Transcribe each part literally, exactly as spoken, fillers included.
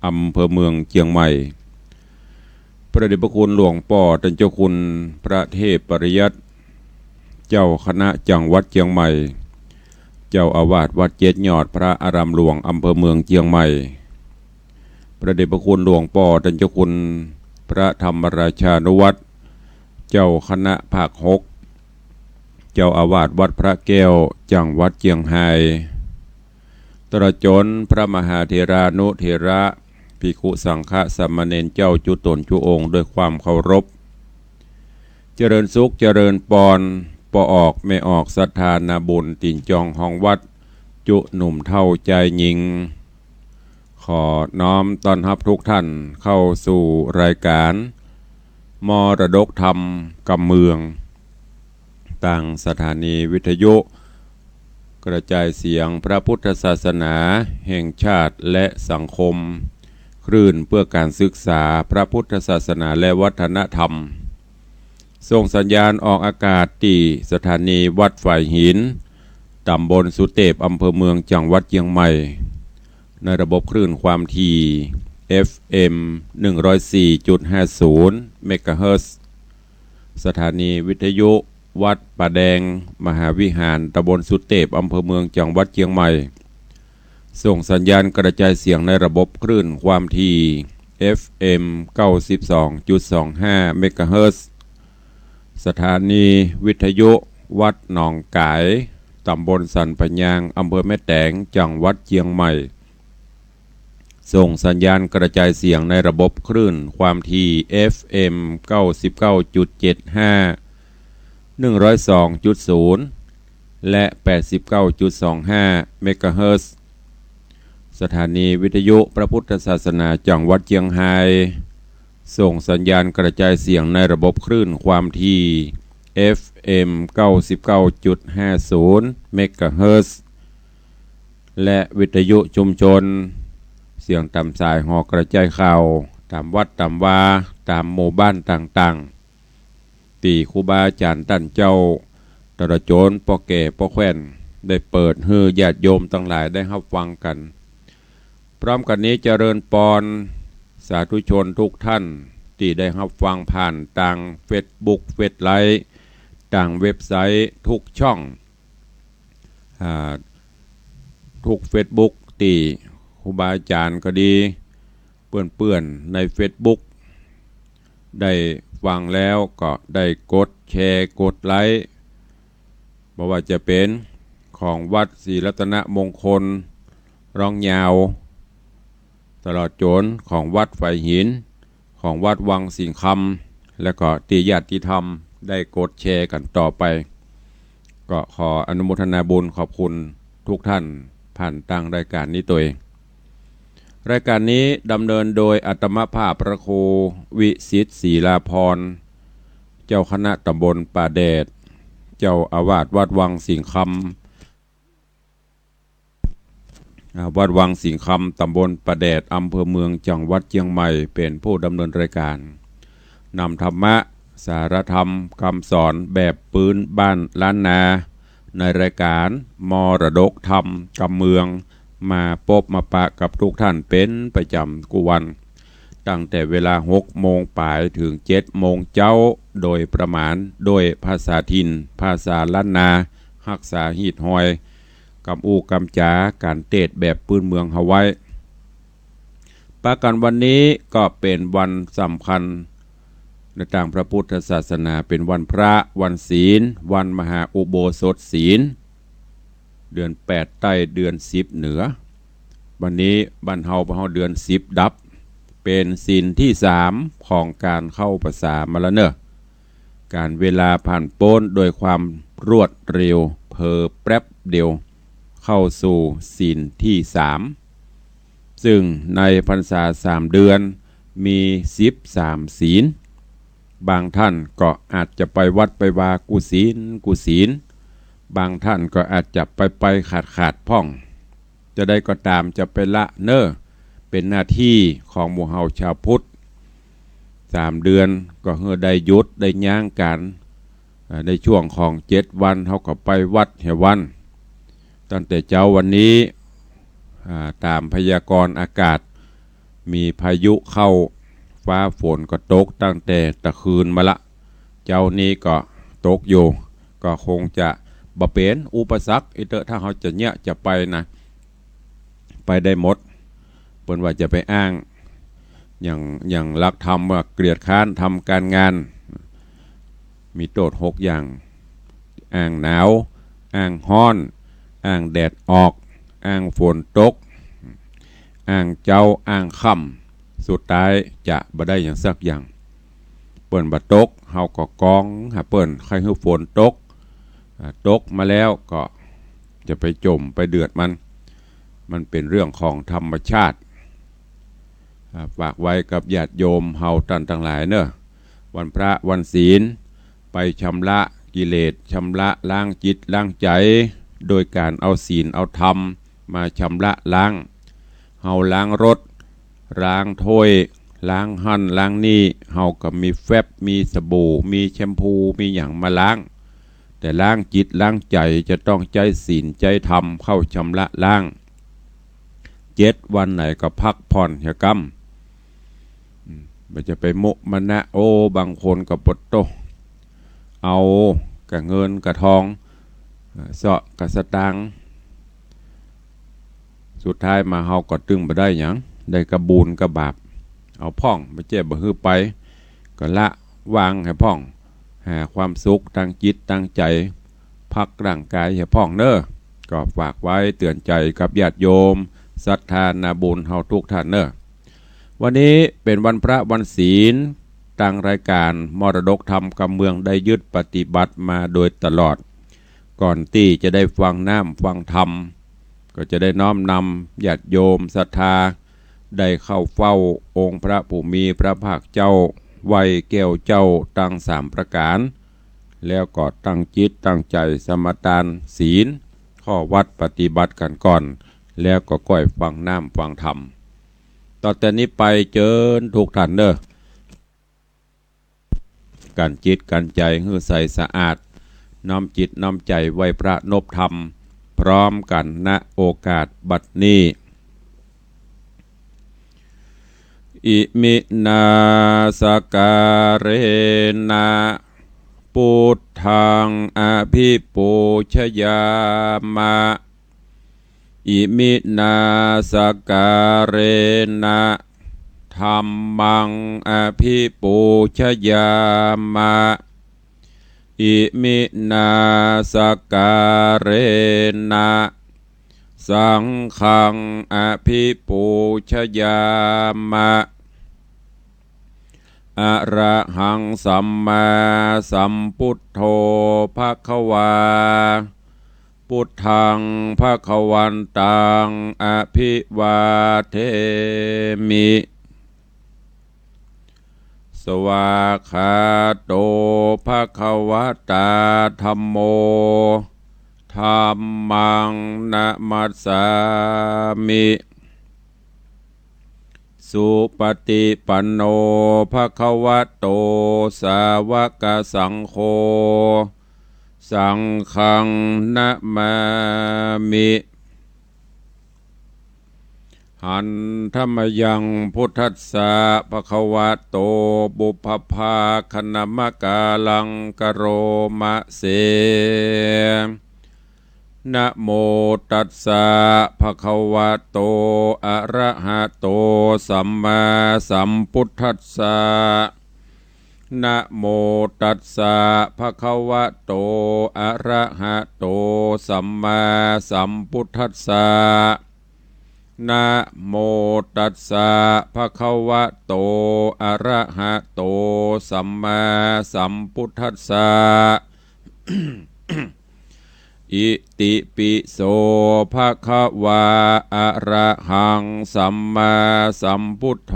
อำเภอเมืองเจียงใหม่ พระเดชพระคุณหลวงป้อต้านเจ้าคุณพระเทพปริยัติ เจ้าคณะจังหวัดเจียงใหม่ เจ้าอาวาสวัดเจ็ดยอดพระอารามหลวงอำเภอเมืองเจียงใหม่ พระเดชพระคุณหลวงป้อต้านเจ้าคุณพระธรรมราชานุวัฒน์ เจ้าคณะภาคหก เจ้าอาวาสวัดพระแก้วจังหวัดเจียงฮาย ตลอดจ๋นพระมหาเถรานุเถระ ภิกขุสังฆะสามเณรเจ้าจุ๊ต๋นจุ๊องค์ด้วยความเคารพ เจริญสุขเจริญปอน ป้อออกแม่ออกศรัทธานาบุญตี๋นจองฮองวัด จุ๊หนุ่มเฒ่าจายญิง ขอน้อมต้อนฮับทุกท่านเข้าสู่รายการมรดกธรรมกำเมือง ตางสถานีวิทยุกระจายเสียงพระพุทธศาสนาแห่งชาติและสังคม คลื่นเพื่อการศึกษาพระพุทธศาสนาและวัฒนธรรม ส่งสัญญาณออกอากาศตี้สถานีวัดฝายหิน ต๋ำบลสุเตพ อำเภอเมือง จังหวัดเจียงใหม่ ในระบบคลื่นความถี่ เอฟเอ็ม หนึ่งร้อยสี่จุดห้าศูนย์ เมกะเฮิรตซ์ สถานีวิทยุวัดป่าแดงมหาวิหาร ต๋ำบลสุเตพ อำเภอเมือง จังหวัดเจียงใหม่ ส่งสัญญาณกระจายเสียงในระบบคลื่นความถี่ เอฟเอ็ม เก้าสิบสองจุดสองห้า เมกะเฮิรตซ์ สถานีวิทยุวัดหนองก๋าย ต๋ำบลสันป่ายาง อำเภอแม่แตง จังหวัดเจียงใหม่ ส่งสัญญาณกระจายเสียงในระบบคลื่นความถี่ เอฟเอ็ม เก้าสิบเก้าจุดเจ็ดห้า หนึ่งร้อยสองจุดศูนย์ และ แปดสิบเก้าจุดสองห้า เมกะเฮิรตซ์ สถานีวิทยุพระพุทธศาสนาจังหวัดเจียงฮาย ส่งสัญญาณกระจายเสียงในระบบคลื่นความถี่ เอฟเอ็ม เก้าสิบเก้าจุดห้าศูนย์ เมกะเฮิรตซ์ และวิทยุชุมชน เสียงต๋ามสายหอกระจายข่าว ต๋ามวัดต๋ามวา ต๋ามหมู่บ้านต่างๆ ตี้ครูบาอาจ๋ารย์ต้านเจ้า ตลอดจ๋นป้อแก่ป้อแคว่น ได้เปิดหื้อญาติโยมตังหลายได้ฮับฟังกั๋น พร้อมกั๋นนี้เจริญปอนสาธุชนทุกท่าน ตี้ได้ฮับฟังผ่านตางเฟซบุ๊ก เฟซไลฟ์ ตางเว็บไซต์ทุกช่อง อ่า ทุกเฟซบุ๊กตี้ครูบาอาจ๋ารย์ก็ดี เปื้อนๆ ในเฟซบุ๊ก ได้ฟังแล้วก็ได้กดแชร์ กดไลค์ บ่ว่าจะเป๋นของวัดศรีรัตนมงคล ร้องยาว ตลอดจ๋นของวัดฝายหิน ของวัดวังสิงห์คำ และก็ตี้ญาติธรรมได้กดแชร์กั๋นต่อไป ก็ขออนุโมทนาบุญขอบคุณทุกท่านผ่านตางรายการนี้ตวย รายการนี้ดำเนินโดยอาตมาภาพพระครูวิสิทธิ์ศรีลาภรณ์ เจ้าคณะต๋ำบลป่าแดด เจ้าอาวาสวัดวังสิงห์คำ อ่า วัดวังสิงห์คำ ต๋ำบลป่าแดด อำเภอเมือง จังหวัดเจียงใหม่ เป๋นผู้ดำเนินรายการ นำธรรมะ สาระธรรม กำสอนแบบปื๊นบ้านล้านนา ในรายการมรดกธรรมกำเมือง มาปบมาปะกับทุกท่านเป๋นประจ๋ำกู้วัน ตั้งแต่เวลาหกโมงป๋ายเถิงเจ็ดโมงเจ๊า โดยประมาณ โดยภาษาถิ่น ภาษาล้านนา ฮักษาฮีตฮอย กำอู้กำจ๋า ก๋านเตสน์แบบปื๊นเมืองเฮาไว้ ปะกั๋นวันนี้ก็เป๋นวันสำคัญในตางพระพุทธศาสนา เป๋นวันพระ วันศีล วันมหาอุโบสถศีล เดือนแปดใต้ เดือนสิบเหนือ วันนี้บ้านเฮา บ้านเฮาเดือนสิบดับ เป๋นศีลตี้สามของก๋านเข้าพรรษามาแล้วเน่อ ก๋านเวลาผ่านป๊นโดยความรวดเร็ว เผลอแป๊บเดียว เข้าสู่ศีลตี้สาม ซึ่งในพรรษาสามเดือนมีสิบสามศีล บางท่านก็อาจจะไปวัดไปวากู้ศีลกู้ศีล บางท่านก็อาจจะไปไปขาดขาดพ่อง จะใดก็ต๋ามจะไปละเน่อ เป๋นหน้าตี้ของหมู่เฮาชาวพุทธ สามเดือนก็หื้อได้หยุดได้ยั้งกั๋น อ่า ในช่วงของเจ็ดวันเฮาก็ไปวัดเหียวัน ตั้งแต่เจ๊าวันนี้ อ่า ต๋ามพยากรณ์อากาศ มีพายุเข้า ฟ้าฝนก็ตกตั้งแต่ตะคืนมาละ เจ๊านี้ก็ตกอยู่ ก็คงจะบ่เป๋นอุปสรรคอีเต๊อะ ถ้าเฮาจะเยียะจะไปนะ ไปได้หมด เปิ้นว่าจะไปอ้าง อย่าง อย่างหลักธรรมว่าเกียจคร้านทำการงาน มีโต้ษหกอย่าง อ้างหนาว อ้างฮ้อน อ้างแดดออก อ้างฝนตก อ้างเจ๊า อ้างค่ำ สุดท้ายจะบ่ได้หยังสักอย่าง เปิ้นบ่ตก เฮาก็กองหาเปิ้น ใค่หื้อฝนตก อ่า ตกมาแล้วก็จะไปจ๋มไปเดือดมัน มันเป๋นเรื่องของธรรมชาติ อ่า ฝากไว้กับญาติโยมเฮาต้านตังหลายเน่อ วันพระวันศีล ไปชำระกิเลส ชำระล้างจิตล้างใจ๋ โดยก๋านเอาศีลเอาธรรมมาชำระล้าง เฮาล้างรถ ล้างถ้วย ล้างหั้นล้างนี่ เฮาก็มีแฟบ มีสบู่ มีแชมพู มีหยังมาล้าง แต่ล้างจิตล้างใจ๋จะต้องใจ๊ศีลใจ๊ธรรมเข้าชำระล้าง เจ็ดวันไหนก็พักผ่อนเหียกำ อืม บ่จะไปมุมานะ โอ้ บางคนก็ปะโต้ เอากะเงินกะทอง เอ่อ เซาะกะสตางค์ สุดท้ายมาเฮาก็ตึงบ่ได้หยัง ได้กะบุญกะบาป เอาพ่อง บ่ใจ้บ่หื้อไป ก็ละวางหื้อพ่อง หาความสุขตางจิตตางใจ๋ พักร่างก๋ายหื้อพ่องเน่อ ก็ฝากไว้เตื๋อนใจ๋กับญาติโยมศรัทธานาบุญเฮาทุกท่านเน่อ วันนี้เป๋นวันพระวันศีล ตางรายก๋านมรดกธรรมกำเมืองได้ยึดปฏิบัติมาโดยตลอด ก่อนตี้จะได้ฟังน้ำฟังธรรม ก็จะได้น้อมนำญาติโยมศรัทธา ได้เข้าเฝ้าองค์พระผู้มีพระภาคเจ้า ไหว้แก้วเจ้าตังสามประก๋าน แล้วก็ตั้งจิตตั้งใจ๋สมาตานศีล ข้อวัตรปฏิบัติกั๋นก่อน แล้วก็ก้อยฟังน้ำฟังธรรม ต่อแต่นี้ไปเจิญทุกท่านเน่อ กั๋นจิตกั๋นใจ๋หื้อใสสะอาด น้อมจิตน้อมใจ๋ไหว้พระนบธรรม พร้อมกั๋น ณ โอกาสบัดนี้ อิมินาสการะนะ ปุทธัง อภิปูชยามะ อิมินาสการะนะ ธัมมัง อภิปูชยามะ อิมินาสการะนะ สังฆัง อภิปูชยามะ อะระหัง สัมมาสัมปุทโธ ภะคะวา ปุทธัง ภะคะวันตัง อภิวาเทมิ สวากขาโต ภะคะวะตา ธัมโม ธัมมัง นะมัสสามิ สุปฏิปันโน ภะคะวะโต สาวกสังโฆ สังฆัง นะมามิ หันธะมะยัง พุทธัสสะ ภะคะวะโต ปุพพะภาคะนะมะกาลัง กะโรมะเส นะโมตัสสะ ภะคะวะโต อะระหะโต สัมมาสัมพุทธัสสะ นะโมตัสสะ ภะคะวะโต อะระหะโต สัมมาสัมพุทธัสสะ นะโมตัสสะ ภะคะวะโต อะระหะโต สัมมาสัมพุทธัสสะ อิติปิโส ภะคะวา อะระหัง สัมมาสัมพุทโธ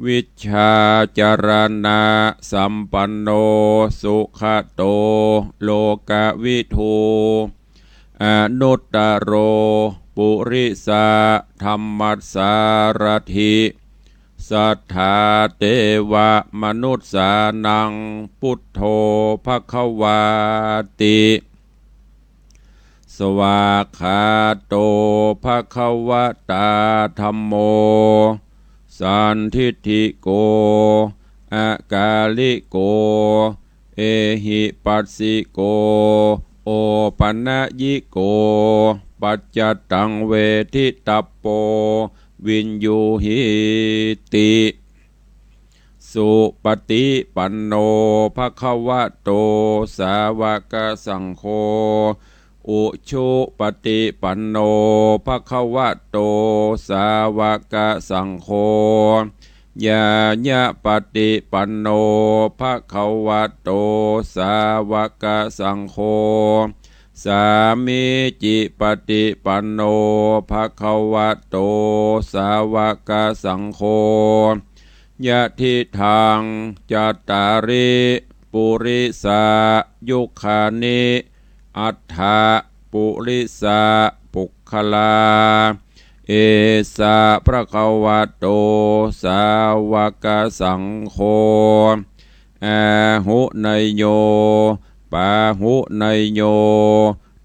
วิชชาจารณะสัมปันโน สุขะโต โลกะวิทู อนุตตะโร ปุริสะธัมมัสสารัฐิ สัทธาเตวะมนุสสานัง พุทโธ ภะคะวาติ ส สวากขาโต ภะคะวะตา ธัมโม สันทิฏฐิโก อะกาลิโก เอหิปัสสิโก โอปะนะยิโก ปัจจะตัง เวทิตัปโป วิญญูหิติ สุปะติปันโน ภะคะวะโต สาวะกะสังโฆ อุชุปะติปันโน ภะคะวะโต สาวะกะสังโฆ ญาญะปะติปันโน ภะคะวะโต สาวะกะสังโฆ สามีจิปะติปันโน ภะคะวะโต สาวะกะสังโฆ ยะทิทัง จัตตาริ ปุริสา ยุคคานิ อัตถะ ปุริสะ ปุคคลา เอสะ ภะคะวะโต สาวะกะสังโฆ อาหุเนยโย ปาหุเนยโย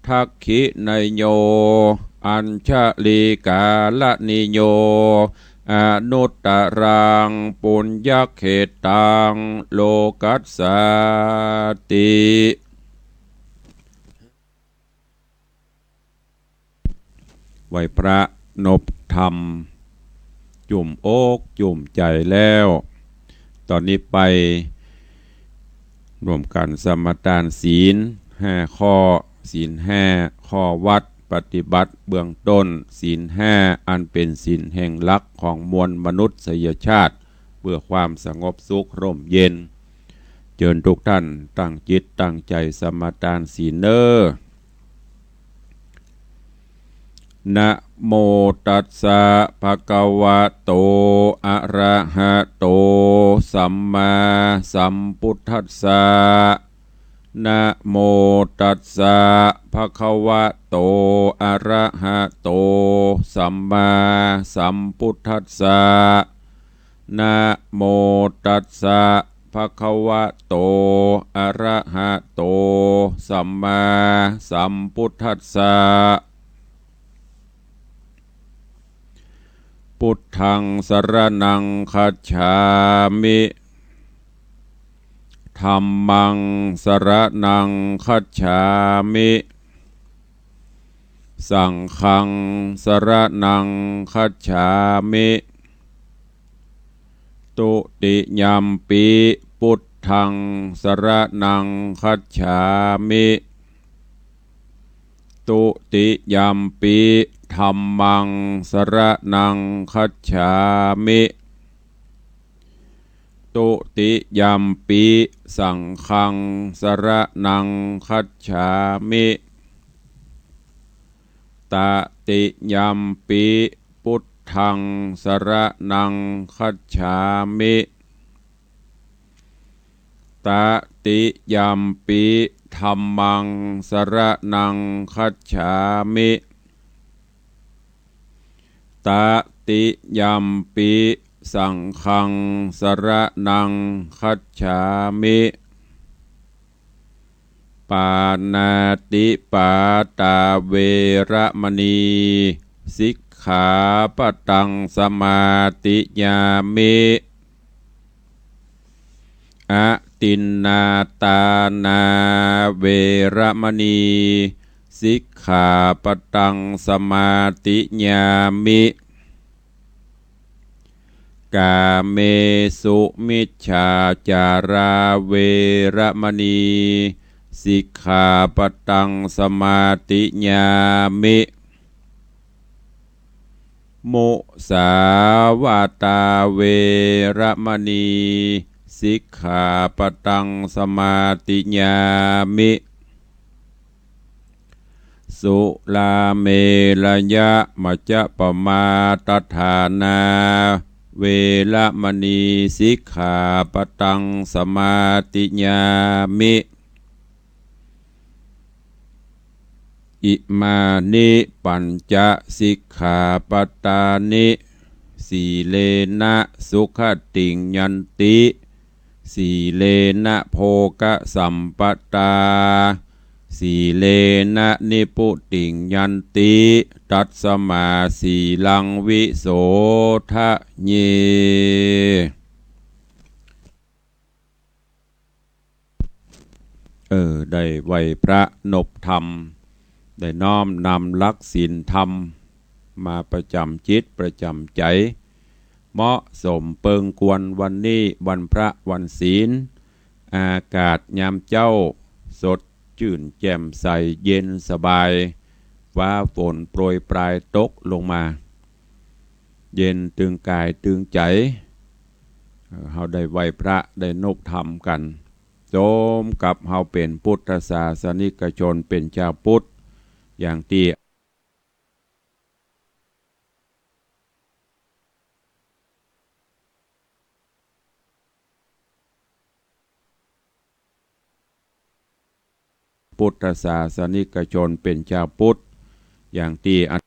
ทักขิเนยโย อัญชลีกาลนิโย อนุตตรัง ปุญญเขตตัง โลกัสสาติ ไหว้พระนบธรรม จุ่มอกจุ่มใจ๋แล้ว ต๋อนนี้ไปร่วมกั๋นสมาตานศีลห้าข้อ ศีลห้าข้อวัตรปฏิบัติเบื้องต้น ศีลห้าอันเป๋นศีลแห่งหลักของมวลมนุษยชาติ เปื้อความสงบสุขร่มเย็น เจิญทุกท่านตั้งจิตตั้งใจ๋สมาตานศีลเน่อ นะโมตัสสะ ภะคะวะโต อะระหะโต สัมมาสัมพุทธัสสะ นะโมตัสสะ ภะคะวะโต อะระหะโต สัมมาสัมพุทธัสสะ นะโมตัสสะ ภะคะวะโต อะระหะโต สัมมาสัมพุทธัสสะ พุทธัง สรณัง คัจฉามิ ธัมมัง สรณัง คัจฉามิ สังฆัง สรณัง คัจฉามิ ตุติยัมปิ พุทธัง สรณัง คัจฉามิ ตุติยัมปิ ธัมมัง สรณัง คัจฉามิ ตุติยัมปิ สังฆัง สรณัง คัจฉามิ ตติยัมปิ พุทธัง สรณัง คัจฉามิ ตติยัมปิ ธัมมัง สรณัง คัจฉามิ ตติยัมปิ สังฆัง สรณัง คัจฉามิ ปาณาติปาตา เวระมะนี สิกขาปะตัง สมาติยามิ อทินนาทานา เวระมะนี สิกขาปะตัง สมาติยามิ กาเมสุมิจฉาจารา เวระมะนี สิกขาปะตัง สมาติยามิ มุสาวาตา เวระมะนี สิกขาปะตัง สมาติยามิ สุราเมรยะมัจจปมาทฐานา เวระมะนี สิกขาปะตัง สมาติยามิ อิมานิปัญจสิกขาปะตานิ สีเลนะสุขติงยันติ สีเลนะโภคสัมปตา สีเลนะนิพพุติงยันติ ตัสมาสีลังวิโสทะเย เออ ได้ไหว้พระนบธรรม ได้น้อมนำหลักศีลธรรม มาประจ๋ำจิตประจ๋ำใจ๋ เหมาะสมเปิงควรวันนี้วันพระวันศีล อากาศยามเจ๊าสดจื้นแจ่มใสเย็นสบาย ฟ้าฝนโปรยปรายตกลงมา เย็นตึงก๋ายตึงใจ๋ เอ่อ เฮาได้ไหว้พระได้นบธรรมกั๋น สมกับเฮาเป๋นพุทธศาสนิกชนเป๋นจาวพุทธ อย่างตี้ พุทธศาสนิกชนเป๋นจาวพุทธ อย่างตี้อัน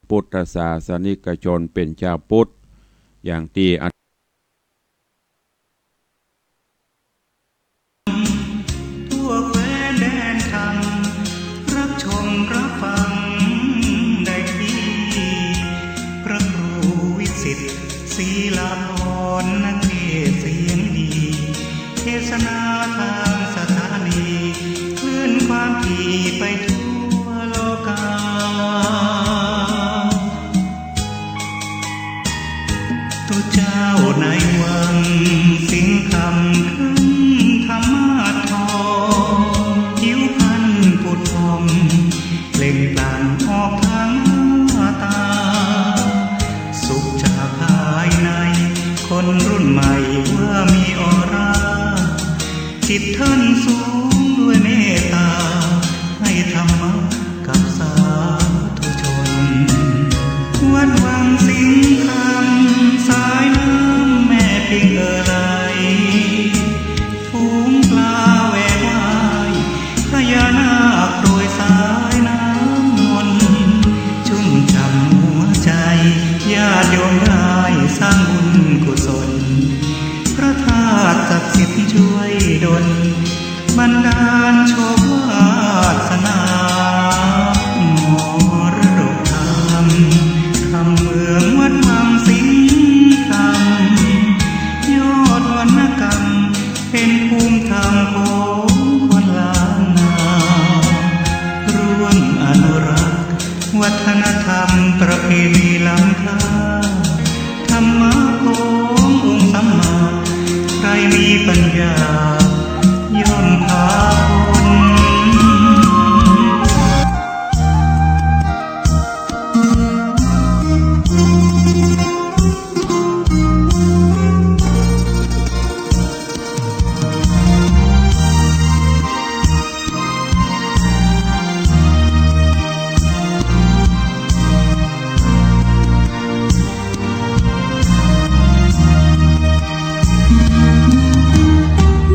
พุทธศาสนิกชนเป๋นจาวพุทธ อย่างตี้อัน ทั่วแคว้นแดนธรรม รับชมรับฟังได้ที่ พระครูวิสิทธิ์ ศรีลาภรณ์ นักเทศน์เสียงดี เทศนาทางสถานี คลื่นความถี่ไปทั่วโลกา ตุ๊เจ้าในวังสิงห์คำ ขึ้นธรรมาสน์ทอง ผิวพรรณผุดผ่อง เปล่งปลั่งออกทางหน้าตา สุขจากภายใน คนรุ่นใหม่ว่ามีออร่า จิตท่านสูงด้วยเมตตา ให้ธรรมะกับสาธุชน วัดวังสิงห์คำ สายน้ำแม่ปิงเอ่อไหล ฝูงปลาแหวกว่าย พญานาคโปรยสายน้ำมนต์ ชุ่มฉ่ำหัวใจ ญาติโยมได้สร้างบุญกุศล พระธาตุศักดิ์สิทธิ์ช่วยดล บันดาลโชควาสนา มรดกธรรม คำเมืองวัดวังสิงห์คำ ยอดวรรณกรรม เป๋นภูมิธรรมของคนล้านนา ร่วมอนุรักษ์วัฒนธรรมประเพณีล้ำค่า ธรรมะขององค์สัมมา ใครมีปัญญาย่อมพาพ้น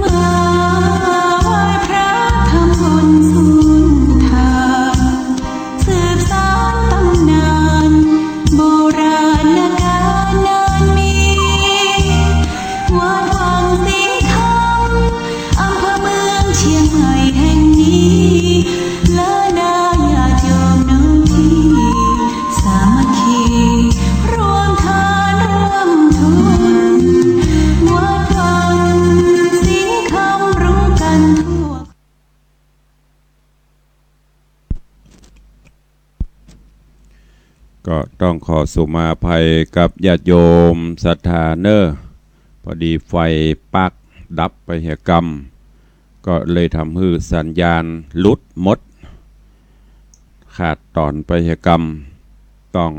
มาไหว้พระทำบุญสุนทาน สืบสานตำนานโบราณกาลนานมี วัดวังสิงห์คำ อำเภอเมืองเชียงใหม่แห่งนี้ และนาญาติโยมน้องพี่ สามัคคี ร่วมทานร่วมทุน วัดวังสิงห์คำรู้กันทั่ว ก็ต้องขอสุมาภัยกับญาติโยมศรัทธาเน่อ พอดีไฟปลั๊กดับไปเหียกำ ก็เลยทำหื้อสัญญาณหลุดหมด ขาดต๋อนไปเหียกำ ต้อง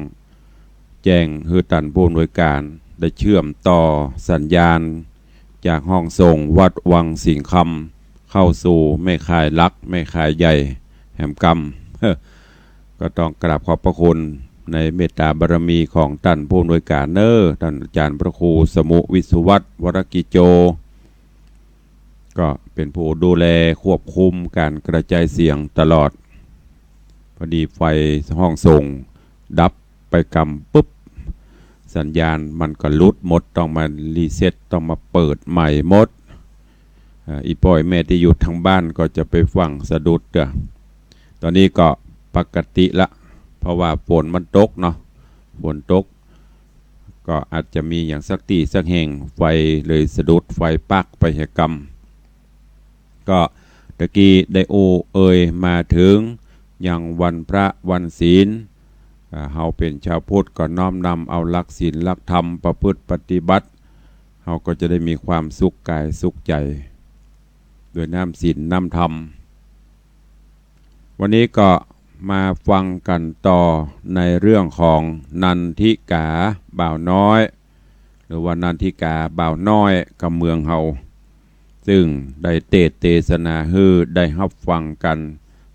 แจ้งหื้อต้านผู้อำนวยการได้เชื่อมต่อสัญญาณ จากห้องส่งวัดวังสิงห์คำ เข้าสู่แม่ข่ายหลัก แม่ข่ายใหญ่แหมกำ ก็ต้องกราบขอบพระคุณในเมตตาบารมีของต้านผู้อำนวยการเน่อ ต้านอาจารย์พระครูสมุห์ วิศวัฒน์ วรกิจโจ ก็เป๋นผู้ดูแลควบคุมก๋านกระจายเสียงตลอด พอดีไฟห้องส่งดับไปกำปุ๊บ สัญญาณมันก็หลุดหมด ต้องมารีเซ็ต ต้องมาเปิดใหม่หมด อ่า อี่ป้ออี่แม่ตี้อยู่ตางบ้านก็จะไปฟั่งสะดุดเตื้อ ต๋อนนี้ก็ปกติละ เพราะว่าฝนมันตกเนาะ ฝนตก ก็อาจจะมีหยังสักตี้สักแห่ง ไฟเลยสะดุด ไฟปักไปเหียกำ ก็ตะกี้ได้อู้เอ่ยมาเถิงยังวันพระวันศีล อ่า เฮาเป๋นจาวพุทธก็น้อมนำเอาหลักศีลหลักธรรมประพฤติปฏิบัติ เฮาก็จะได้มีความสุขกายสุขใจ๋ โดยน้ำศีลน้ำธรรม วันนี้ก็มาฟังกั๋นต่อในเรื่องของนันทิกาบ่าวน้อย หรือว่านันทิกาบ่าวน้อยกำเมืองเฮา ซึ่งได้เตสน์เตสนาหื้อได้ฮับฟังกั๋น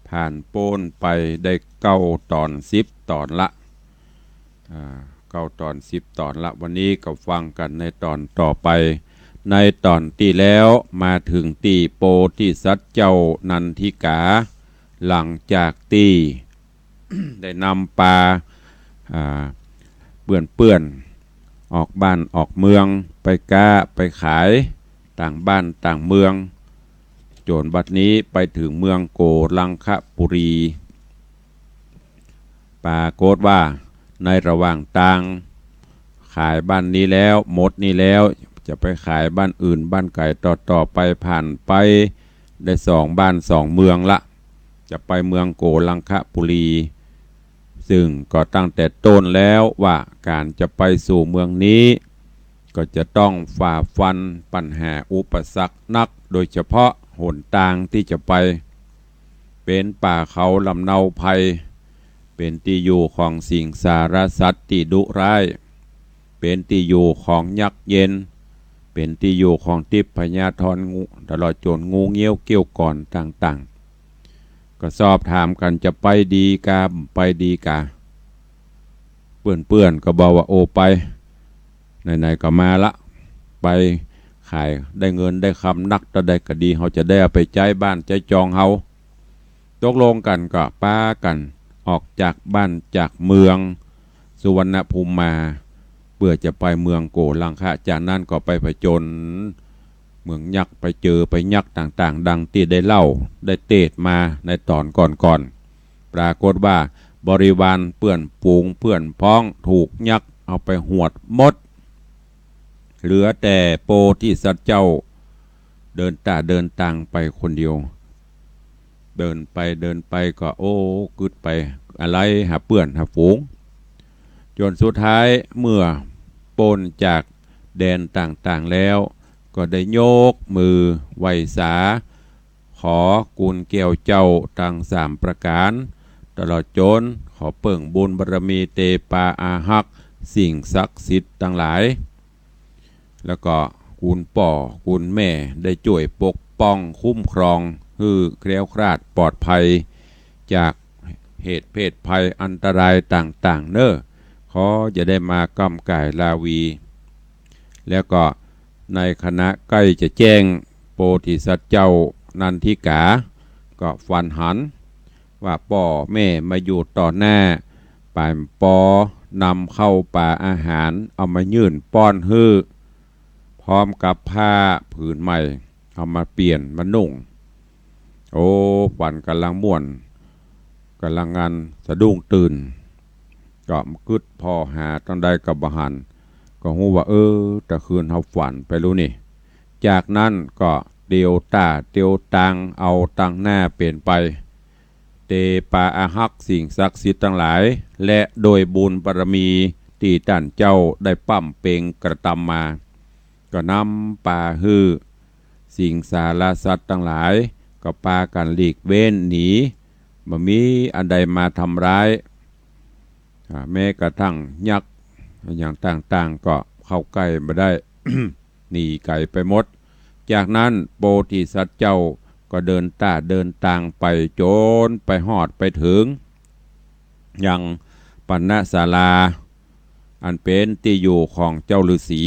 ผ่านป๊นไปได้เก้าต๋อนสิบต๋อนละ อ่า เก้าต๋อนสิบต๋อนละ วันนี้ก็ฟังกั๋นในต๋อนต่อไป ในต๋อนตี้แล้วมาเถิงตี้โปธิสัตว์เจ้านันทิกา หลังจากตี้ ได้นำปา อ่า เปื้อนๆ ออกบ้านออกเมือง ไปก๊าไปขายต่างบ้านต่างเมือง จ๋นบัดนี้ไปเถิงเมืองโกลังคปุรี ปรากฏว่าในระหว่างตาง ขายบ้านนี้แล้ว หมดนี่แล้ว จะไปขายบ้านอื่นบ้านไก๋ต่อๆ ไป ผ่านไปได้สองบ้านสองเมืองละ จะไปเมืองโกลังคปุรี ซึ่งก็ตั้งแต่ต้นแล้วว่าก๋านจะไปสู่เมืองนี้ ก็จะต้องฝ่าฟันปัญหาอุปสรรคนัก โดยเฉพาะหนตางตี้จะไป เป๋นป่าเขาลำเนาไพร เป๋นตี้อยู่ของสิงสารสัตว์ตี้ดุร้าย เป๋นตี้อยู่ของยักษ์เย็น เป๋นตี้อยู่ของทิพยธรงู ตลอดจ๋นงูเงี้ยวเกี้ยวก่อนต่างๆ ก็สอบถามกั๋นจะไปดีกา ไปดีกา เปื้อนๆ ก็บอกว่า โอ้ ไป ไหนๆ ก็มาละ ไปขายได้เงินได้คำนักเต้าใดก็ดี เฮาจะได้เอาไปใจ๊บ้านใจ๊จองเฮา ตกลงกั๋นก็ปากั๋นออกจากบ้านจากเมืองสุวรรณภูมิมา เปื้อจะไปเมืองโกลังคะ จากนั้นก็ไปผจญเมืองยักษ์ ไปเจอไปยักษ์ต่างๆ ดังตี้ได้เล่าได้เตสน์มาในต๋อนก่อนๆ ปรากฏว่าบริวารเปื้อนฝูงเปื้อนพ้องถูกยักษ์เอาไปหวดหมด เหลือแต่โปธิสัตว์เจ้า เดินต๋าเดินตางไปคนเดียว เดินไปเดินไปก็ โอ้ กึ๊ดไป อะไหลหาเปื้อนหาฝูง จ๋นสุดท้ายเมื่อป๊นจากแดนต่างๆ แล้ว ก็ได้ยกมือไหว้สา ขอกุณแก้วเจ้าตังสามประก๋าน ตลอดจ๋นขอเปิ้งบุญบารมีเตปาอาฮักษ์สิ่งศักดิ์สิทธิ์ตังหลาย แล้วก็กุณป้อกุณแม่ได้จ้วยปกป้องคุ้มครองหื้อแคล้วคลาดปลอดภัย จากเหตุเพศภัยอันตรายต่างๆ เน่อ ขออย่าได้มาก้ำก๋ายราวี แล้วก็ในขณะใก้จะแจ้ง โปธิสัตว์เจ้านันทิกา ก็ฝันหันว่าป้อแม่มาอยู่ต่อหน้า ป๋ายปอนำข้าวป๋าอาหารเอามายื่นป้อนหื้อ พร้อมกับผ้าผืนใหม่ เอามาเปลี่ยนมานุ่ง โอ้ ฝันก๋ำลังม่วน ก๋ำลังงัน สะดุ้งตื่น ก็กึ๊ดผ่อหาตังใดก็บ่หัน ก็ฮู้ว่า เออ ตะคืนเฮาฝันไปลู้นี่ จากนั้นก็เตียวต๋าเตียวตางเอาตังหน้าเป๋นไป เตปาอาฮักษ์สิ่งศักดิ์สิทธิ์ตังหลาย และโดยบุญบารมีตี้ต้านเจ้าได้ปำเป็งกระตำมา ก็นำปาหื้อสิงสารสัตว์ตังหลาย ก็ปากั๋นหลีกเว้นหนี บ่มีอันใดมาทำร้าย อ่า แม้กระทั่งยักษ์อะหยังต่างๆ ก็เข้าใก้บ่ได้ หนีไก๋ไปหมด จากนั้นโปธิสัตว์เจ้าก็เดินต๋าเดินตางไปจ๋นไปฮอดไปเถิง ยังปณศาลา อันเป๋นตี้อยู่ของเจ้าฤๅษี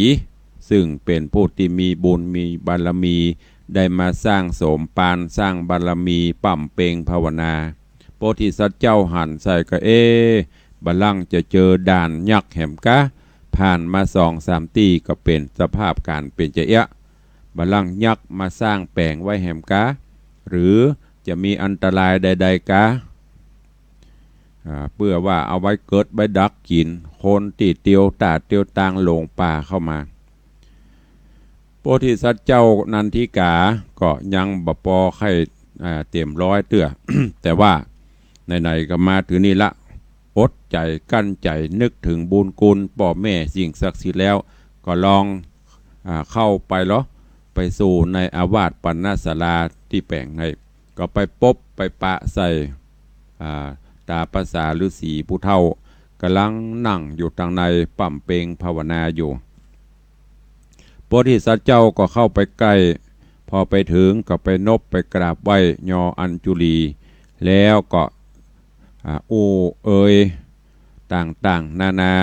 ซึ่งเป๋นผู้ตี้มีบุญมีบารมี ได้มาสร้างโสมปาน สร้างบารมี บำเพ็งภาวนา โพธิสัตว์เจ้าหันใส่ก็ เอ๊ะ บ่าลังจะเจอด่านยักษ์แหมกา ผ่านมาสองสามตี้ก็เป๋นสภาพก๋านเป๋นจะเอี้ยะ บ่าลังยักษ์มาสร้างแป๋งไว้แหมกา หรือจะมีอันตรายใดๆ กา อ่า เปื้อว่าเอาไว้เกิดไว้ดักกิ๋นคนตี้เตียวต้าเตียวตางหลงป่าเข้ามา โพธิสัตว์เจ้านันทิกาก็ยังบ่ปอใค่ อ่า เต๋มร้อยเตื้อ แต่ว่าไหนๆ ก็มาเถิงนี่ละ อดใจ๋กั้นใจ๋นึกเถิงบุญคุณป้อแม่สิ่งศักดิ์สิทธิ์แล้ว ก็ลอง อ่า เข้าไปลอ ไปสู่ในอาวาสปณศาลาตี้แป๋งใน ก็ไปปบไปปะใส่ อ่า ต๋ามภาษาฤๅษีผู้เฒ่า ก่ำลังนั่งอยู่ตางในบำเพ็งภาวนาอยู่ โพธิสัตว์เจ้าก็เข้าไปใก้ พอไปเถิงก็ไปนบไปกราบไหว้ยออัญจุลี แล้วก็ อ่า อู้เอ่ยต่างๆ นานา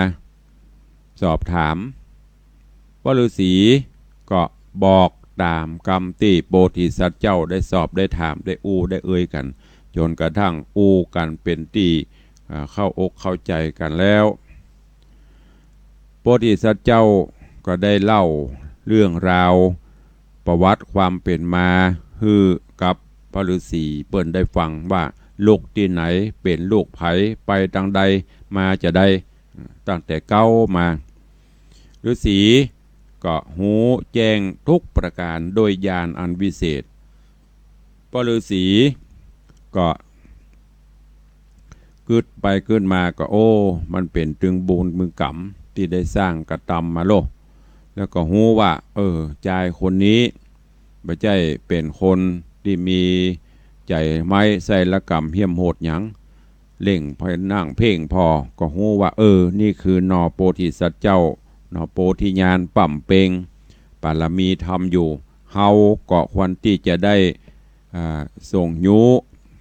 สอบถาม ป้อฤๅษีก็บอกต๋ามกำตี้โพธิสัตว์เจ้าได้สอบได้ถามได้อู้ได้เอ่ยกั๋น จ๋นกระทั่งอู้กั๋นเป๋นตี้ อ่า เข้าอกเข้าใจ๋กั๋นแล้ว โพธิสัตว์เจ้าก็ได้เล่าเรื่องราวประวัติความเป๋นมาหื้อกับป้อฤๅษีเปิ้นได้ฟังว่า ลูกตี้ไหน เป๋นลูกใผ ไปตางใด มาจาใด ตั้งแต่เก๊ามา ฤๅษีก็ฮู้แจ้งทุกประก๋านโดยญาณอันวิเศษ ป้อฤๅษีก็กึ๊ดไปกึ๊ดมาก็ โอ้ มันเป๋นตึงบุญตึงก๋รรมตี้ได้สร้างกระตำมาโล แล้วก็ฮู้ว่า เออ จายคนนี้บ่ใจ้เป๋นคนตี้มีใจ๋ไม้ไส้ระก๋ำเหี้ยมโหดหยัง เล่งไปนั่งเพ่งผ่อ ก็ฮู้ว่า เออ นี่คือหน่อโพธิสัตว์เจ้า หน่อโพธิญาณบำเพ็งบารมีธรรมอยู่ เฮาก็ควรตี้จะได้ อ่า ส่งยู้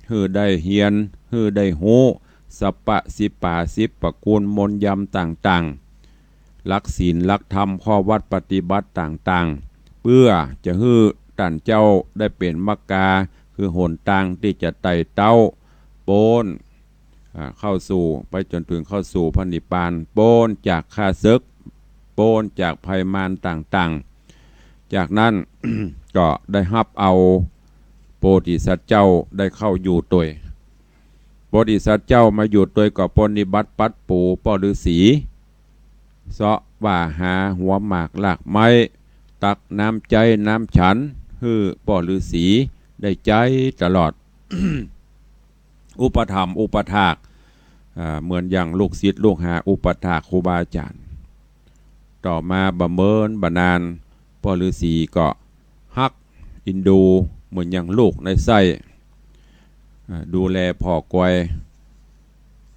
หื้อได้เฮียน หื้อได้ฮู้ สัพพะสิปา สิบประกูลมนต์ยำต่างๆ หลักศีลหลักธรรม ข้อวัตรปฏิบัติต่างๆ เปื้อจะหื้อต้านเจ้าได้เป๋นมัคคา คือหนตางตี้จะไต่เต้าป๊น อ่า เข้าสู่ ไปจ๋นเถิงเข้าสู่พระนิพพาน ป๊นจากข้าศึก ป๊นจากภัยมารต่างๆ จากนั้น ก็ได้ฮับเอาโพธิสัตว์เจ้าได้เข้าอยู่ตวย โพธิสัตว์เจ้ามาอยู่ตวยก็ปรนนิบัติปัดปูป้อฤๅษี เซาะว่าหาหัวหมากรากไม้ ตักน้ำใจ๊น้ำฉัน หื้อป้อฤๅษีได้ใจ๊ตลอด อุปถัมภ์อุปถาก อ่า เหมือนอย่างลูกศิษย์ลูกหาอุปถากครูบาอาจ๋ารย์ ต่อมาบ่เมินบ่นาน ป้อฤๅษีก็ฮักเอ็นดูเหมือนอย่างลูกในไส้ อ่า ดูแลผ่อกวย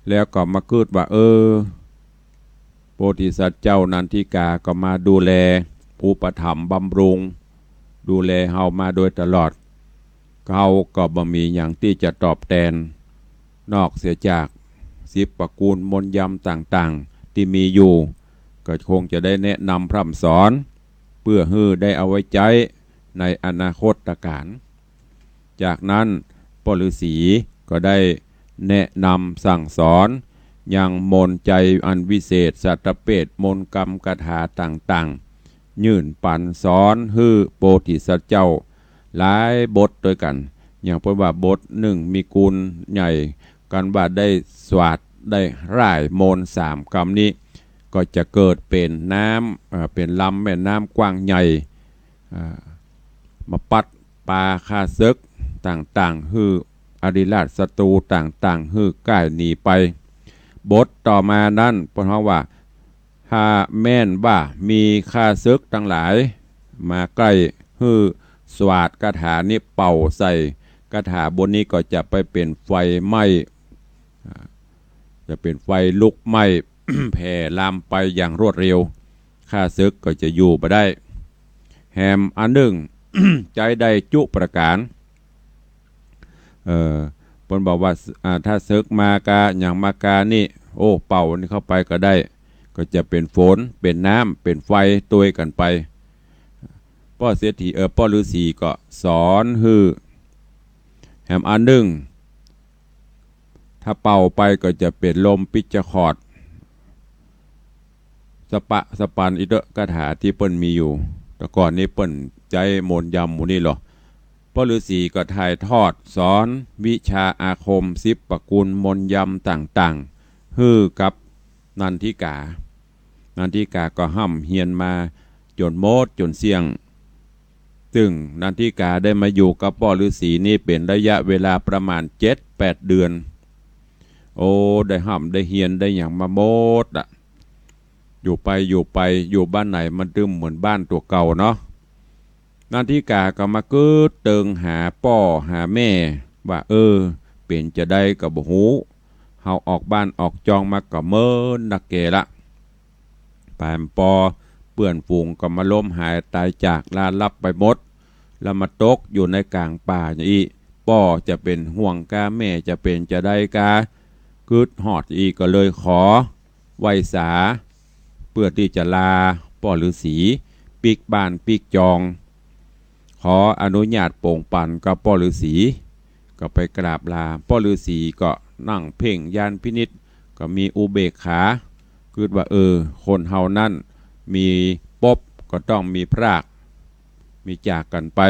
แล้วก็มากึ๊ดว่า เออ โพธิสัตว์เจ้านันทิกาก็มาดูแลอุปถัมภ์บำรุง ดูแลเฮามาโดยตลอด เฮาก็บ่มีหยังตี้จะตอบแตน นอกเสียจากสิบประกูลมนต์ยำต่างๆ ตี้มีอยู่ ก็คงจะได้แนะนำพร่ำสอน เปื้อหื้อได้เอาไว้ใจ๊ในอนาคตกาล จากนั้นป้อฤๅษีก็ได้แนะนำสั่งสอนยังมนต์ใจ๋อันวิเศษ สัตตเปชฌ์ มนต์กำคาถาต่างๆ ยื่นปันสอนหื้อโพธิสัตว์เจ้าหลายบทตวยกั๋น อย่างเปิ้นว่าบทนึ่งมีกุณใหญ่ กันว่าได้สวาดได้ร่ายมนต์สามกำนี้ ก็จะเกิดเป๋นน้ำ เอ่อ เป๋นลำแม่น้ำกว้างใหญ่ อ่า มาปัดปาข้าศึกต่างๆ หื้ออริราชศัตรูต่างๆ หื้อก้ายหนีไป บทต่อมานั้นเปิ้นฮ้องว่า ถ้าแม่นว่ามีข้าศึกตังหลายมาใก้ หื้อสวาดคาถานี้เป่าใส่ คาถาบทนี้ก็จะไปเป๋นไฟไหม้ อ่า จะเป๋นไฟลุกไหม้ แผ่ลามไปอย่างรวดเร็ว ข้าศึกก็จะอยู่บ่ได้ แหมอันนึ่ง ใจ๊ได้จุประก๋าน เอ่อ เปิ้นบอกว่า อ่า ถ้าศึกมากา หยังมากานี่ โอ้ เป่านี่เข้าไปก็ได้ ก็จะเป๋นฝน เป๋นน้ำ เป๋นไฟตวยกั๋นไป ป้อเศรษฐี เออ ป้อฤๅษีก็สอนหื้อแหมอันนึ่ง ถ้าเป่าไปก็จะเป๋นลมปิจจฆอด สะปะสะปัน อิเต๊อะ คาถาตี้เปิ้นมีอยู่ แต่ก่อนนี้เปิ้นใจ๊มนต์ยำหมู่นี้ลอ ป้อฤๅษีก็ถ่ายทอดสอนวิชาอาคม สิบประกูลมนต์ยำต่างๆ หื้อกับนันทิกา นันทิกาก็ฮ่ำเฮียนมาจ๋นหมดจ๋นเสี้ยง ซึ่งนันทิกาได้มาอยู่กับป้อฤๅษีนี้เป๋นระยะเวลาประมาณเจ็ดแปดเดือน โอ้ ได้ฮ่ำได้เฮียนได้หยังมาหมดละ อยู่ไปอยู่ไป อยู่บ้านไหนมันตึงเหมือนบ้านตั๋วเก่าเนาะ นันทิกาก็มากึ๊ดเติงหาป้อหาแม่ว่า เออ เป๋นจาใดก็บ่ฮู้ เฮาออกบ้านออกจองมาก็เมินนักแก่ละ ปานปอเปื้อนฝูงก็มาล้มหายต๋ายจากลาลับไปหมด แล้วมาตกอยู่ในก๋างป่าอี้ ป้อจะเป๋นห่วงกา แม่จะเป๋นจาใดกา กึ๊ดฮอดอี้ก็เลยขอไหว้สา เปื้อตี้จะลาป้อฤๅษี ปิ๊กบ้านปิ๊กจอง ขออนุญาตโป๋งปันกับป้อฤๅษี ก็ไปกราบลา ป้อฤๅษีก็นั่งเพ่งญาณพินิจ ก็มีอุเบกขา กึ๊ดว่า เออ คนเฮานั้นมีปบก็ต้องมีพราก มีจากกั๋นไป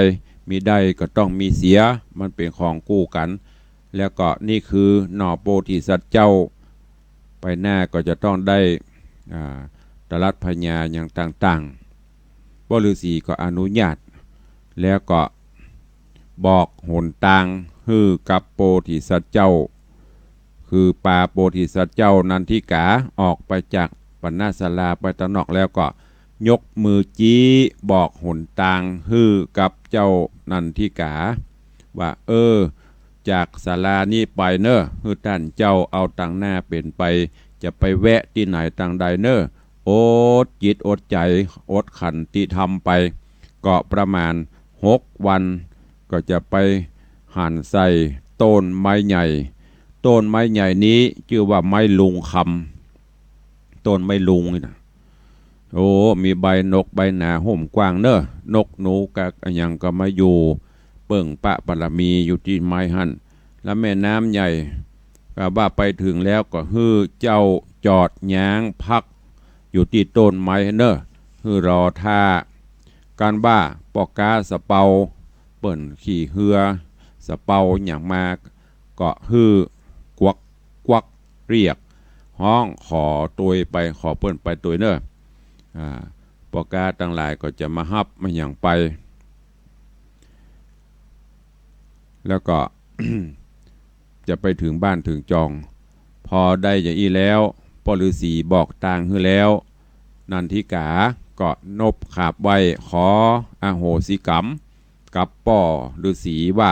มีได้ก็ต้องมีเสีย มันเป๋นของคู่กั๋น แล้วก็นี่คือหน่อโพธิสัตว์เจ้า ไปหน้าก็จะต้องได้ อ่า ตรัสพญาอย่างต่างๆ ป้อฤๅษีก็อนุญาต แล้วก็บอกหนตางหื้อกับโพธิสัตว์เจ้า คือปาโพธิสัตว์เจ้านันทิกาออกไปจากปณะศาลาไปตางนอกแล้วก็ยกมือจี๊บอกหนตางหื้อกับเจ้านันทิกา ว่า เออ จากศาลานี้ไปเน่อ หื้อต้านเจ้าเอาตางหน้าเป๋นไป จะไปแวะตี้ไหนตางใดเน่อ อดจิตอดใจ๋ อดขันติธรรมไป ก็ประมาณหกวัน ก็จะไปหันใส่ต้นไม้ใหญ่ ต้นไม้ใหญ่นี้จื้อว่าไม้ลุงคำ ต้นไม้ลุงนี่นะ โอ้ มีใบหนกใบหนาโฮ่มกว้างเน่อ นกหนูกะอะหยังก็มาอยู่เปิ้งปะบารมีอยู่ตี้ไม้หั้น แล้วแม่น้ำใหญ่ ก็ว่าไปเถิงแล้วก็หื้อเจ้าจอดย้างพักอยู่ตี้ต้นไม้เน่อ หื้อรอถ้า กันว่าป้อก๊าสะเปาเปิ้นขี่เฮือสะเปาหยังมา ก็หื้อกวักกวักเรียก ฮ้องขอตวยไป ขอเปิ้นไปตวยเน่อ อ่า ป้อก๊าตังหลายก็จะมาฮับมาหยังไป แล้วก็ จะไปเถิงบ้านเถิงจอง พอได้อย่างอี้แล้ว ป้อฤๅษีบอกตางหื้อแล้ว นันทิกาก็นบขาบไหว้ขออโหสิกรรมกับป้อฤๅษีว่า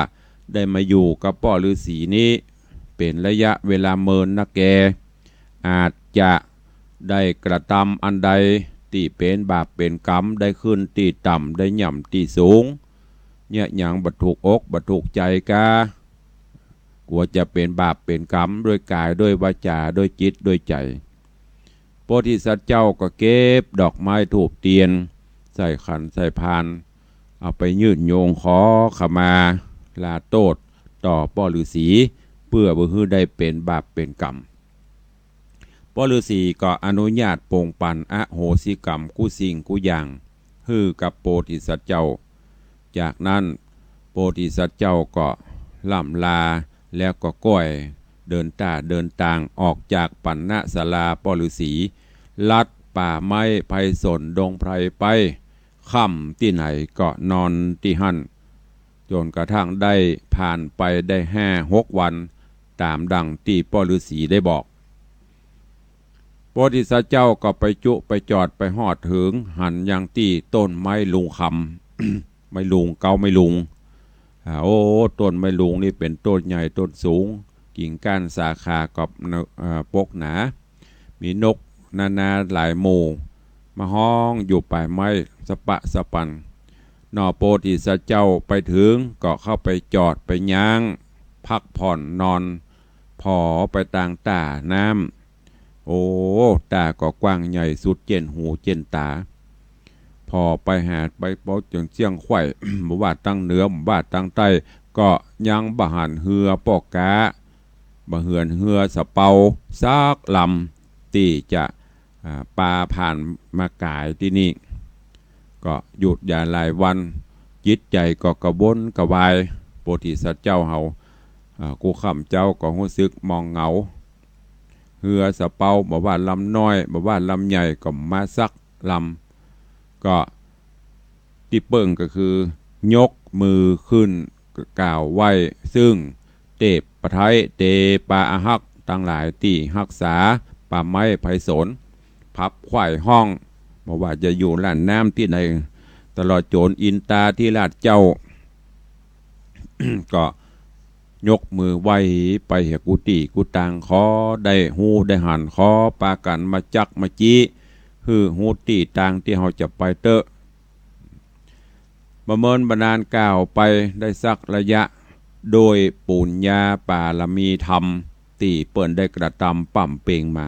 ได้มาอยู่กับป้อฤๅษีนี้เป๋นระยะเวลาเมินนักแก อาจจะได้กระตำอันใดตี้เป๋นบาปเป๋นกรรม ได้ขึ้นตี้ต่ำ ได้หย่ำตี้สูง เยียะหยังบ่ถูกอกบ่ถูกใจ๋กา กั๋วจะเป๋นบาปเป๋นกรรมด้วยก๋ายด้วยวาจ๋าด้วยจิตด้วยใจ๋ โพธิสัตว์เจ้าก็เก็บดอกไม้ธูปเตียน ใส่ขันใส่พาน เอาไปยื่นโยงขอขมาลาโต้ษต่อป้อฤๅษี เปื้อบ่หื้อได้เป๋นบาปเป๋นกรรม ป้อฤๅษีก็อนุญาตโป่งปั๋นอโหสิกรรมกู้สิ่งกู้อย่างหื้อกับโพธิสัตว์เจ้า จากนั้นโพธิสัตว์เจ้าก็ล่ำลา แล้วก็ก้อยเดินต้าเดินตางออกจากปั๋นณศาลาป้อฤๅษี ลัดป่าไม้ไพรสนดงไพรไป ค่ำตี้ไหนก็นอนตี้หั้น จ๋นกระทั่งได้ผ่านไปได้ห้าหกวัน ต๋ามดังตี้ป้อฤๅษีได้บอก โพธิสัตว์เจ้าก็ไปจุไปจอดไปฮอดเถิง หันยังตี้ต้นไม้ลุงคำ ไม้ลุง เก๊าไม้ลุง อ่า โอ้ ต้นไม้ลุงนี่เป๋นต้นใหญ่ต้นสูง กิ่งก้านสาขาก็ เอ่อ ปกหนา มีนกนานาหลายหมู่ มาฮ้องอยู่ป่ายไม้สะปะสะปัน หน่อโพธิสัตว์เจ้าไปเถิงก็เข้าไปจอดไปย้าง พักผ่อนนอน ผ่อไปตางต้าน้ำ โอ้ ต้าก็กว้างใหญ่สุดเจ้นหูเจ้นต๋า พ ผ่อไปหาไปปอเจียงเซี้ยงขว้าย บ่ว่าตางเหนือ บ่ว่าตางใต้ ก็ยังบ่หันเฮือป้อก๊า บ่หันเฮือสะเปาสักลำตี้จะ อ่า ปาผ่านมาก๋ายตี้นี่ ก็หยุดอย่าหลายวัน จิตใจ๋ก็กระวนกระวาย โพธิสัตว์เจ้าเฮา อ่า กู้ค่ำเจ๊าก็ฮู้สึกหมองเหงา เฮือสะเปา บ่ว่าลำน้อย บ่ว่าลำใหญ่ ก็บ่มาสักลำ ก็ตี้เปิ้งก็คือ ยกมือขึ้นกล่าวไหว้ ซึ่งเตพไทย เตปาอาฮักษ์ตังหลายตี้ฮักษาป่าไม้ไพศาล ผับขว้ายฮ้อง บ่ว่าจะอยู่ล้านน้ำตี้ใด ตลอดจ๋นอินตาธิราชเจ้า ก็ยกมือไหว้ไปเหียกู้ตี้กู้ตาง ขอได้ฮู้ได้หัน ขอปากั๋นมาจั๊กมาจี๊ หื้อฮู้ตี้ตางตี้เฮาจะไปเต๊อะ บ่เมินบ่นานกล่าวไปได้สักระยะ โดยปุญญาปารมีธรรมตี้เปิ้นได้กระตำป๋ำเป็งมา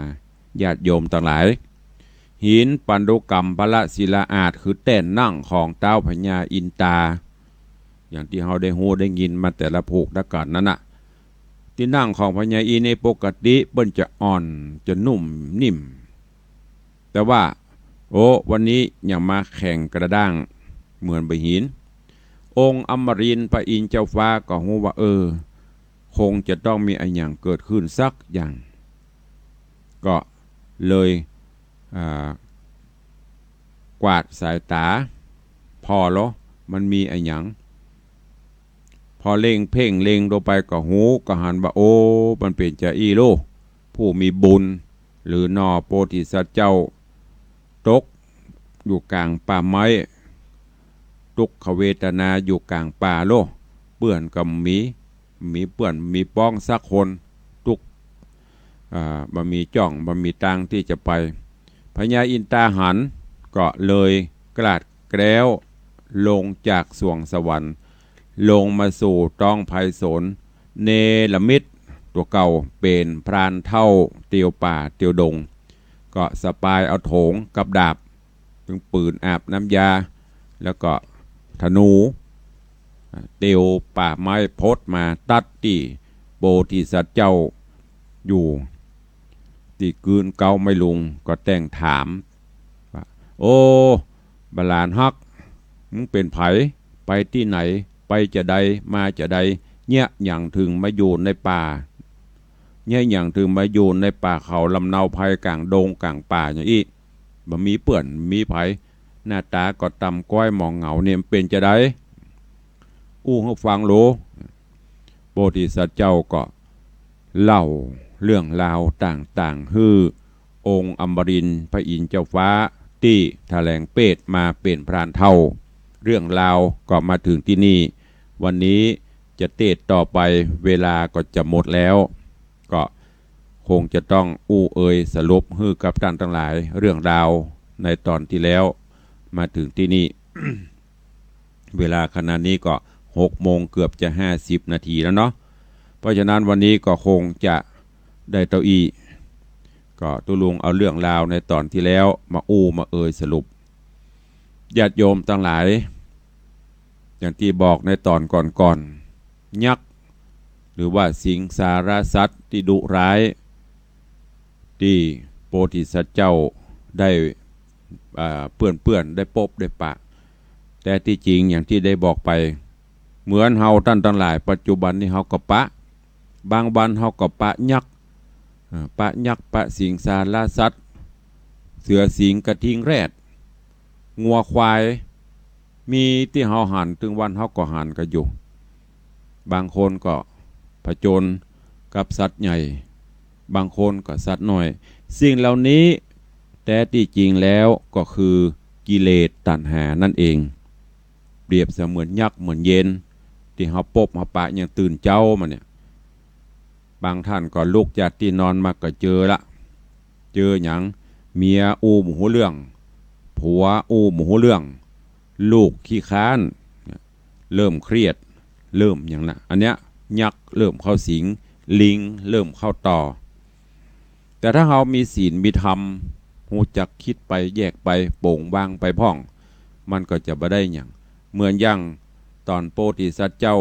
ญาติโยมตังหลาย หินปันดุกัมพละศิลาอาสน์ คือแต้นนั่งของต๊าวพญาอินตา อย่างตี้เฮาได้ฮู้ได้ยินมาแต่ละผูกละกั๋นนั้นน่ะ ตี้นั่งของพญาอินนี่ปกติเปิ้นจะอ่อน จะนุ่มนิ่ม แต่ว่า โอ้ วันนี้หยังมาแข็งกระด้างเหมือนบ่าหิน องค์อมรินทร์พระอินทร์เจ้าฟ้าก็ฮู้ว่า เออ คงจะต้องมีอะหยังเกิดขึ้นสักอย่าง ก็เลย อ่า กวาดสายต๋าผ่อลอ มันมีอะหยัง พอเล็งเพ่งเล็งลงไปก็ฮู้ก็หันว่า โอ้ มันเป๋นจาอี้โล ผู้มีบุญ หรือหน่อโพธิสัตว์เจ้า ตกอยู่ก๋างป่าไม้ ตุ๊กขเวทนาอยู่ก๋างป่าโล เปื้อนก็บ่มี บ่มีเปื้อนบ่มีป๊องสักคน ตุ๊ก อ่า บ่มีจ้อง บ่มีตางตี้จะไป พญาอินตาหัน ก็เลยกลาดแคล้วลงจากสวงสวรรค์ ลงมาสู่ต๊องไพศาล เนรมิตตั๋วเก่าเป๋นพรานเฒ่าเตียวป่าเตียวดง ก็สะปายเอาโถงกับดาบ เถิงปืนอาบน้ำยา แล้วก็ธนู เตียวป่าไม้พดมาตั๊ดตี้โพธิสัตว์เจ้าอยู่ ตี้กื๊นเก๊าไม้ลุง ก็แต่งถามว่า โอ้ บ่าหลานฮัก มึงเป๋นใผ ไปตี้ไหน ไปจาใด มาจาใด เยียะหยังเถิงมาอยู่ในป่า เยียะหยังเถิงมาอยู่ในป่าเขาลำเนาไพรก๋างดงก๋างป่าอย่างอี้ บ่มีเปื้อนบ่มีใผ หน้าต๋าก็ต่ำก๊อยหมองเหงาเนี่ย มันเป๋นจาใด อู้หื้อฟังโล โพธิสัตว์เจ้าก็เล่าเรื่องราวต่างๆ หื้อองค์อมรินทร์พระอินทร์เจ้าฟ้าตี้ถแหลงเปรตมาเป๋นพรานเฒ่า เรื่องราวก็มาเถิงตี้นี่ วันนี้จะเตสน์ต่อไป เวลาก็จะหมดแล้ว ก็คงจะต้องอู้เอยสรุปหื้อกับต้านตังหลาย เรื่องราวในต๋อนตี้แล้ว มาเถิงตี้นี่ เวลาขณะนี้ก็หกโมงเกือบจะห้าสิบนาทีแล้วเนาะ เพราะฉะนั้นวันนี้ก็คงจะได้เต้าอี้ ก็ตุ๊ลุงเอาเรื่องราวในต๋อนตี้แล้วมาอู้มาเอยสรุป ญาติโยมตังหลาย อย่างตี้บอกในต๋อนก่อนๆ ยักษ์ หรือว่าสิงสารสัตว์ตี้ดุร้าย ตี้โพธิสัตว์เจ้าได้ อ่า เปื้อนๆ ได้ปบได้ปะ แต่ตี้จริงอย่างตี้ได้บอกไป เหมือนเฮาต้านตังหลายปัจจุบันนี้เฮาก็ปะ บางวันเฮาก็ปะยักษ์ อ่า ปะยักษ์ ปะสิงสารสัตว์ เสือสิงห์กระทิงแรด งัวควาย มีตี้เฮาหัน ตึงวันเฮาก็หันกั๋นอยู่ บางคนก็ผจญกับสัตว์ใหญ่ บางคนก็สัตว์น้อย สิ่งเหล่านี้แต๊ตี้จริงแล้วก็คือกิเลสตัณหานั่นเอง เปรียบเสมือนยักษ์เหมือนเยน ตี้เฮาปบเฮาปะอย่างตื่นเจ๊ามาเนี่ย บางต้านก็ลุกจากตี้นอนมาก็เจอละ เจอหยัง เมียอู้บ่ฮู้เรื่อง ผัวอู้บ่ฮู้เรื่อง ลูกขี้คร้าน เริ่มเครียด เริ่มหยังนะ อันเนี้ยยักษ์เริ่มเข้าสิง ลิงเริ่มเข้าต่อ แต่ถ้าเฮามีศีลมีธรรม ฮู้จักคิดไปแยกไป ปล่อยวางไปพ่อง มันก็จะบ่ได้หยัง เหมือนอย่างต๋อนโพธิสัตว์เจ้า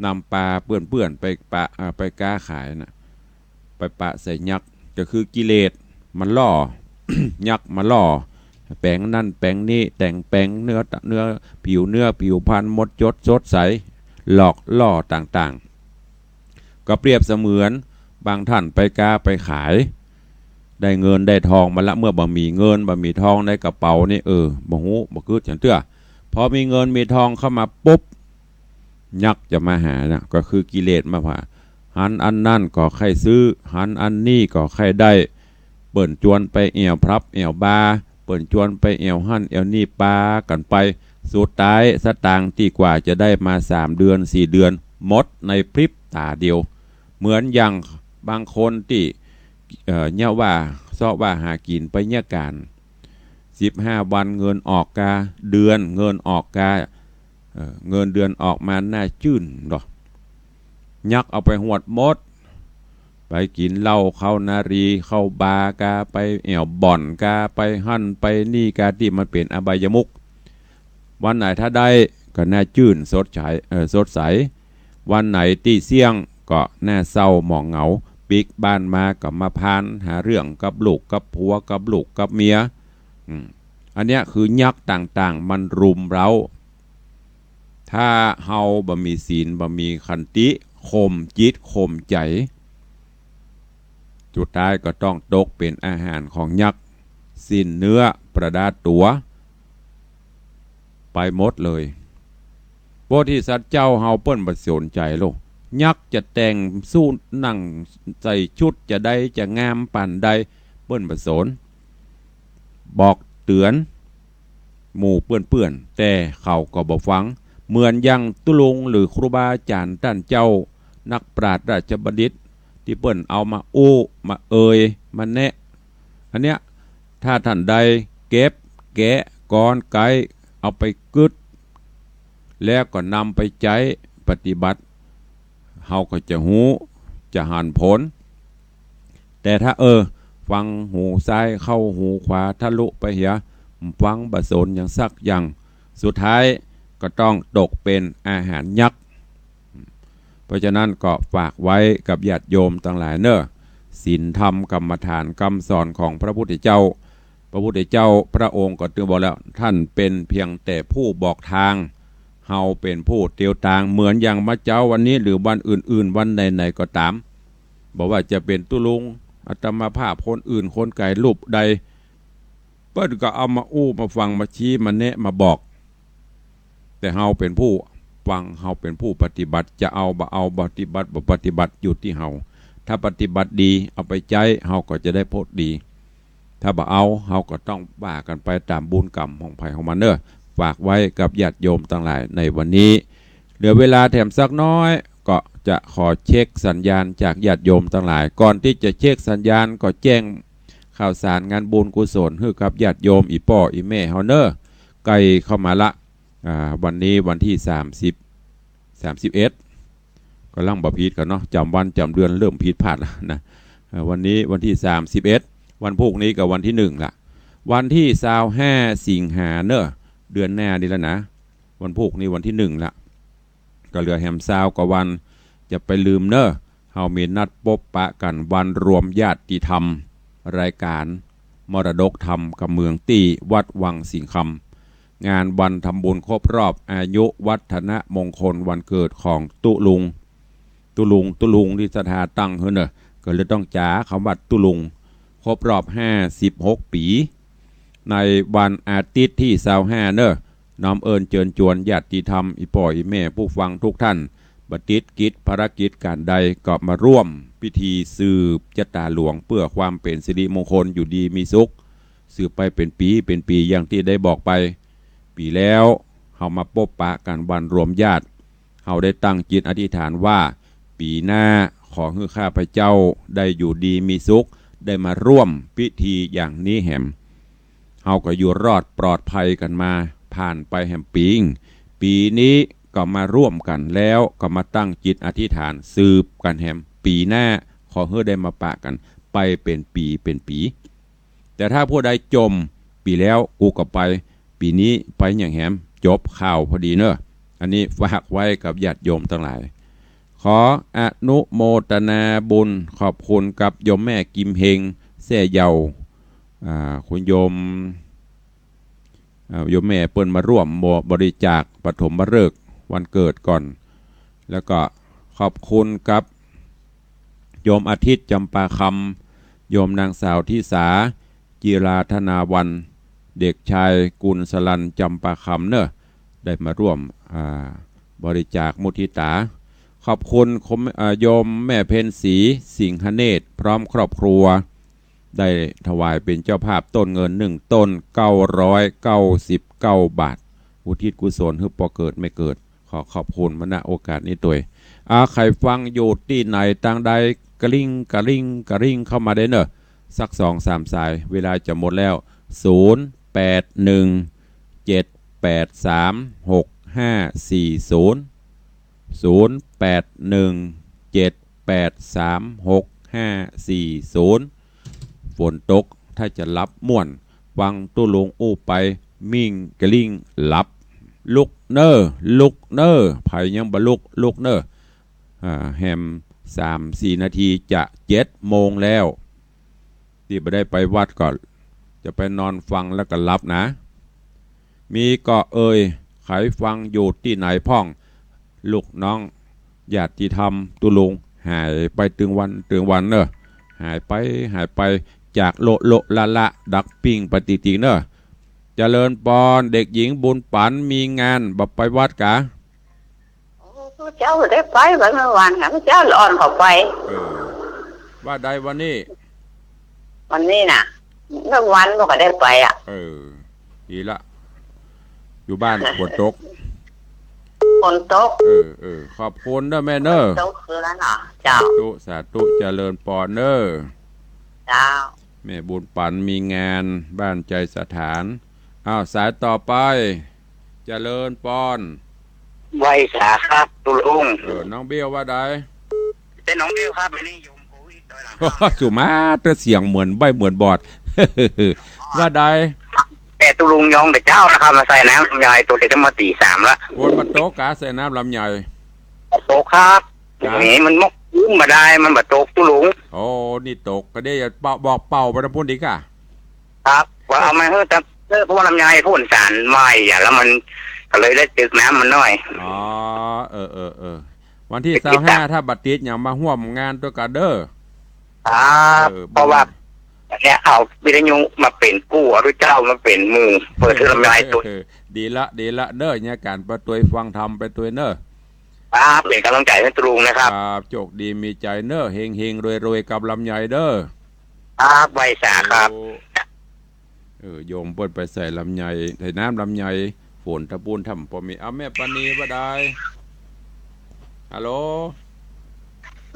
นำปลาเปื้อนๆ ไปปะ เอ่อ ไปก๊าขายน่ะ ไปปะใส่ยักษ์ ก็คือกิเลสมันล่อ ยักษ์มาล่อ แป๋งนั่นแป๋งนี่ แต่งแป๋งเนื้อ เนื้อ ผิวเนื้อผิวพรรณหมดจดสดใส หลอกล่อต่างๆ ก็เปรียบเสมือนบางท่านไปก๊าไปขาย ได้เงินได้ทองมาละ เมื่อบ่มีเงินบ่มีทองในกระเป๋านี่ เออ บ่ฮู้บ่กึ๊ดหยังเตื้อ พอมีเงินมีทองเข้ามาปุ๊บ ยักษ์จะมาหานะ ก็คือกิเลสมาว่า หันอันนั้นก็ใค่ซื้อ หันอันนี้ก็ใค่ได้ เปิ้นจวนไปแอ่วผับแอ่วบาร์ เปิ้นจวนไปแอ่วหั้นแอ่วนี่ปากั๋นไป สุดท้ายสตางค์ตี้กว่าจะได้มาสามเดือนสี่เดือน หมดในพริบต๋าเดียว เหมือนอย่างบางคนตี้ เอ่อ เยียะว่าเซาะว่าหากิ๋นไปเยียะก๋าน สิบห้าวันเงินออกกา เดือนเงินออกกา เอ่อ เงินเดือนออกมาหน้าจื้นดอก ยักษ์เอาไปหวดหมด ไปกิ๋นเหล้าเข้านารีเข้าบาร์กา ไปแอ่วบ่อนกา ไปหั้นไปนี่กา ตี้มันเป๋นอบายมุข วันไหนถ้าได้ก็หน้าจื้นสดใส เอ่อ สดใส วันไหนตี้เสี้ยงก็หน้าเศร้าหมองเหงา ปิ๊กบ้านมาก็มาพานหาเรื่องกับลูกกับผัวกับลูกกับเมีย อืม อันเนี้ยคือยักษ์ต่างๆ มันรุมเร้า ถ้าเฮาบ่มีศีล บ่มีขันติ ข่มจิตข่มใจ๋ สุดท้ายก็ต้องตกเป๋นอาหารของยักษ์ สิ้นเนื้อประดาตั๋ว ไปหมดเลย โพธิสัตว์เจ้าเฮาเปิ้นบ่สนใจ๋โลก ยักษ์จะแต่งสูทหนังใส่ชุดจะใดจะงามปานใด เปิ้นบ่สน บอกเตื๋อนหมู่เปื้อนๆ แต่เขาก็บ่ฟัง เหมือนอย่างตุ๊ลุงหรือครูบาอาจ๋ารย์ต้านเจ้า นักปราชญ์ราชบัณฑิต ตี้เปิ้นเอามาอู้มาเอ่ยมาแนะ อันเนี้ย ถ้าต้านใดเก็บแกะกรรไกรเอาไปกึ๊ด แล้วก็นำไปใจ๊ปฏิบัติ เฮาก็จะฮู้ จะหันผล แต่ถ้า เออ ฟังหูซ้ายเข้าหูขวาทะลุไปเหีย ฟังบ่สนหยังสักอย่าง สุดท้ายก็ต้องตกเป๋นอาหารยักษ์ เพราะฉะนั้นก็ฝากไว้กับญาติโยมตังหลายเน่อ ศีลธรรมกรรมฐานกำสอนของพระพุทธเจ้า พระพุทธเจ้าพระองค์ก็ตึงบอกแล้ว ต้านเป๋นเพียงแต่ผู้บอกตาง เฮาเป๋นผู้เตียวตาง เหมือนอย่างเมื่อเจ๊าวันนี้หรือวันอื่นๆ วันไหนๆ ก็ต๋าม บ่ว่าจะเป๋นตุ๊ลุง อาตมาภาพ คนอื่น คนไก๋รูปใด เปิ้นก็เอามาอู้มาฟัง มาชี้ มาแนะ มาบอก แต่เฮาเป๋นผู้ฟัง เฮาเป๋นผู้ปฏิบัติ จะเอาบ่เอา ปฏิบัติบ่ปฏิบัติ อยู่ตี้เฮา ถ้าปฏิบัติดี เอาไปใจ๊ เฮาก็จะได้ผลดี ถ้าบ่เอา เฮาก็ต้องว่ากั๋นไปต๋ามบุญกรรมของใผของมันเน่อ ฝากไว้กับญาติโยมตังหลายในวันนี้ เหลือเวลาแถมสักน้อย ก็จะขอเช็คสัญญาณจากญาติโยมตังหลาย ก่อนตี้จะเช็คสัญญาณก็แจ้งข่าวสารงานบุญกุศลหื้อกับญาติโยมอี่ป้ออี่แม่เฮาเน่อ ใก้เข้ามาละ อ่า วันนี้วันตี้สามสิบ สามสิบเอ็ด ก็ลังบ่ผิดกั๋นเนาะ จ๋ำวันจ๋ำเดือนเริ่มผิดพลาดแล้วนะ เอ่อ วันนี้วันตี้สามสิบเอ็ด วันพูกนี้ก็วันตี้หนึ่งละ วันตี้ซาวห้าสิงหาเน่อ เดือนหน้านี้แล้วนะ วันพูกนี้วันตี้หนึ่งละ ก็เหลือแหมซาวกว่าวัน จะไปลืมเน่อ เฮามีนัดปบปะกั๋นวันรวมญาติธรรม รายก๋านมรดกธรรมกำเมืองตี้วัดวังสิงห์คำ งานวันทำบุญครบรอบอายุวัฒนมงคลวันเกิดของตุ๊ลุง ตุ๊ลุง ตุ๊ลุงตี้ศรัทธาตั้งหื้อเน่อ ก็เลยต้องจ๋าคำว่าตุ๊ลุง ครบรอบห้าสิบหกปี๋ ในวันอาทิตย์ตี้ซาวห้าเน่อ น้อมเอิ้นเจิญจวนญาติธรรม อี่ป้ออี่แม่ผู้ฟังทุกท่าน บ่ติดกิจภารกิจก๋านใดก็มาร่วมพิธีสืบจะต๋าหลวง เปื้อความเป๋นสิริมงคล อยู่ดีมีสุข สืบไปเป๋นปี๋เป๋นปี๋ อย่างตี้ได้บอกไป ปี๋แล้วเฮามาปบปะกั๋นวันรวมญาติ เฮาได้ตั้งจิตอธิษฐานว่า ปี๋หน้าขอหื้อข้าพเจ้าได้อยู่ดีมีสุข ได้มาร่วมพิธีอย่างนี้แหม เฮาก็อยู่รอดปลอดภัยกั๋นมา ผ่านไปแหมปี๋ ปี๋นี้ก็มาร่วมกั๋นแล้ว ก็มาตั้งจิตอธิษฐานสืบกั๋นแหม ปี๋หน้าขอหื้อได้มาปะกั๋นไปเป๋นปี๋เป๋นปี๋ แต่ถ้าผู้ใดจ่ม ปี๋แล้วกูก็ไป ปี๋นี้ไปหยังแหม จบข่าวพอดีเน่อ อันนี้ฝากไว้กับญาติโยมตังหลาย ขออนุโมทนาบุญ ขอบคุณกับโยมแม่กิมเฮง แซ่เยา อ่า คุณโยม อ่า โยมแม่เปิ้นมาร่วมบริจาคปฐมฤกษ์วันเกิดก่อน แล้วก็ขอบคุณกับโยมอาทิตย์ จำปาคำ โยมนางสาวทิสา จิราธนาวัน เด็กชายกุลสรัญ จำปาคำเน่อ ได้มาร่วม อ่า บริจาคมุทิตา ขอบคุณคม อ่า โยมแม่เพ็ญศรี สิงหเนตร พร้อมครอบครัว ได้ถวายเป๋นเจ้าภาพต้นเงินหนึ่งต้น เก้าร้อยเก้าสิบเก้าบาท อุทิศกุศลหื้อป้อเกิดแม่เกิด ขอขอบคุณมา ณ โอกาสนี้ตวย อ่า ใผฟังอยู่ตี้ไหนตางใด กริ๊ง กริ๊ง กริ๊ง เข้ามาได้เน่อ สักสองสามสาย เวลาจะหมดแล้ว ศูนย์แปดหนึ่งเจ็ดแปดสามหกห้าสี่ศูนย์ ศูนย์แปดหนึ่งเจ็ดแปดสามหกห้าสี่ศูนย์ ฝนตก ถ้าจะหลับม่วน ฟังตุ๊ลุงอู้ไป มิ่งกริ๊งหลับ ลุกเน่อ ลุกเน่อ ใผยังบ่ลุก ลุกเน่อ อ่า แหมสามสี่นาทีจะเจ็ดโมงแล้ว ตี้บ่ได้ไปวัดก็จะไปนอนฟังแล้วก็หลับนะ มีก่อเอ่ย ใผฟังอยู่ตี้ไหนพ่อง ลูกน้องญาติธรรมตุ๊ลุง หายไปตึงวันตึงวันเน่อ หายไป หายไป จากโละโละละละ ดักปิ้งไปติ่งๆ เน่อ เจริญปอน เด็กหญิงบุญปันมีงาน บ่ไปวัดกา โอ้ เจ้าได้ไปวันเมื่อวานนะ เจ้าอ่อนเขาไป เออ ว่าใดวันนี้ วันนี้น่ะ เมื่อวานมันก็ได้ไปอ่ะ เออ ดีละ อยู่บ้านฝนตก ฝนตก เออ เออ ขอบคุณเน่อแม่เน่อ ฝนตกคือแล้วเนาะ เจ้า สาธุ สาธุ เจริญปอนเน่อ เจ้า แม่บุญปันมีงานบ้านไจสถาน อ้าว สายต่อไป เจริญปอน ไหว้สาครับตุ๊ลุง เออ น้องเบี้ยวว่าใด เจ้า น้องเบี้ยวครับ อันนี้โยมโควิดตวยหลัง สุมาเตอร์เสียงเหมือนใบ้เหมือนบอด ว่าใด แต่ตุ๊ลุงยองแต่เจ้านะครับ มาใส่น้ำลำไยตวยเดียวมาตีสามละ ฝนบ่ตกกา ใส่น้ำลำไย ตกครับ ฮะ นี่มันมกขึ้นมาได้ มันบ่ตกตุ๊ลุง โอ้ นี่ตกก็ได้ อย่าเป่า บอกเป่าไปตางปุ้นดีกว่า ครับ ว่าเอามาหื้อตาง เออ เพราะว่าลำไยพ่นสารไว้อ่ะ แล้วมันก็เลยได้ตึกน้ำมันหน่อย อ๋อ เออ เออ เออ วันตี้ซาวห้า ถ้าบ่ติดหยังมาฮ่วมงานตวยกั๋นเน่อ ครับ เออ เพราะว่า เนี่ย เอาวิทยุมาเป๋นกู้ เอาตุ๊เจ้ามาเป๋นหมู่ เปิดหื้อลำไยตวย เออ ดีละ ดีละเน่อ เนี่ย ก๋านไปตวยฟังธรรมไปตวยเน่อ ครับ เป๋นก๋ำลังใจ๋หื้อตุ๊ลุงนะครับ ครับ โจคดีมีใจ๋เน่อ เฮงๆ รวยๆ กับลำไยเน่อ ครับ ไหว้สาครับ โอ้ เออ โยมเปิ้นไปใส่ลำไย ใส่น้ำลำไย ฝนตางปุ้นถ้ำปอมี เอาแม่ปานีว่าใด ฮัลโหล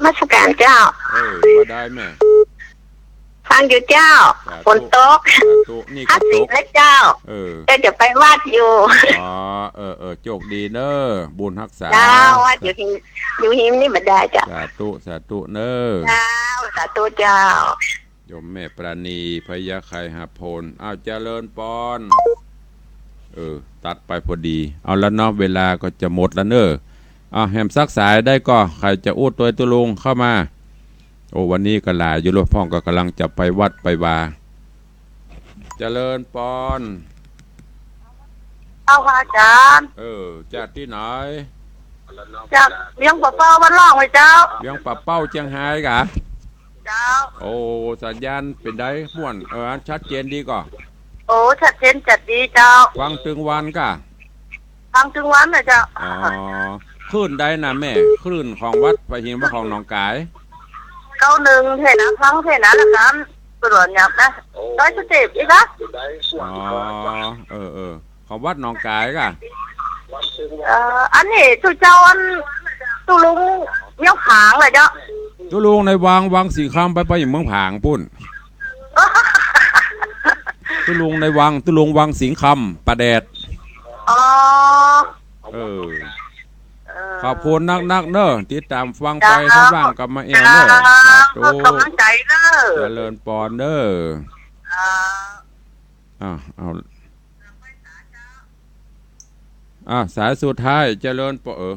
นมัสก๋านเจ้า เออ ว่าใดแม่ ฟังอยู่เจ้า สาธุ ฝนตก สาธุ นี่ก็ตก ห้าสิบนะเจ้า เออ เจ้าจะไปวัดอยู่ อ๋อ เออ เออ โจคดีเน่อ บุญฮักษา เจ้า วัดอยู่หิม อยู่หิมนี่บ่ได้เจ้า สาธุ สาธุเน่อ เจ้า สาธุเจ้า โยมแม่ปราณี พญาไคหพล อ้าว เจริญปอน เออ ตัดไปพอดี เอาละเนาะ เวลาก็จะหมดแล้วเน่อ อ้าว แหมสักสายได้ก่อ ใผจะอู้ตวยตุ๊ลุงเข้ามา โอ้ วันนี้ก็หลายอยู่ หลวงพ่อก็ก๋ำลังจะไปวัดไปวา เจริญปอน เจ้าค่ะอาจ๋ารย์ เออ จากตี้ไหน จากเวียงป่าเป้าบ้านล่องไว้เจ้า เวียงป่าเป้าเจียงฮายกา เจ้า โอ้ สัญญาณเป๋นใดม่วน เออ ชัดเจนดีก่อ โอ้ ชัดเจนจัดดีเจ้า ฟังตึงวันกา ฟังตึงวันน่ะเจ้า อ๋อ คลื่นใดน่ะแม่ คลื่นของวัดป่าหิน ว่าของหนองก๋าย เก้าหนึ่ง เท่านั้น ฟังเท่านั้นละกัน สะดวกหยับนะ โอ้ ร้อยเจ็ดสิบอีกนะ อ๋อ เออ เออ ของวัดหนองก๋ายกา เอ่อ อันนี้ตุ๊เจ้าอัน ตุ๊ลุงเวียงผางเลยเจ้า ตุ๊ลุงในวัง วังสิงห์คำ ไป ไปอยู่เมืองผางปุ้น ตุ๊ลุงในวัง ตุ๊ลุงวังสิงห์คำ ป่าแดด อ๋อ เออ เออ ขอบคุณนักๆ เน่อ ติดต๋ามฟังไป เจ้า ถ้าว่างก็มาแอวเน่อ เจ้า สาธุ ก๋ำลังใจ๋เน่อ เจริญปอนเน่อ เจ้า อ่ะ เอา อ่ะ สายสุดท้าย เจริญปอ เออ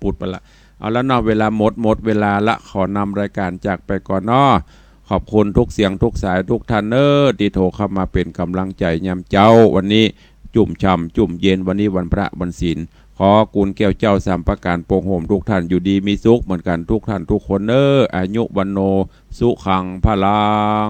ปุดไปละ เอาละเนาะ เวลาหมด หมดเวลาละ ขอนำรายก๋านจากไปก่อนเนาะ ขอบคุณทุกเสียงทุกสายทุกท่านเน้อ ตี้โทรเข้ามาเป๋นก๋ำลังใจ๋ยามเจ๊า วันนี้จุ่มฉ่ำจุ่มเย็น วันนี้วันพระวันศีล ขอกุณแก้วเจ้าสามประก๋านปกโฮมทุกท่านอยู่ดีมีสุขเหมือนกั๋นทุกท่านทุกคนเน้อ อายุวัณโณ สุขัง พลัง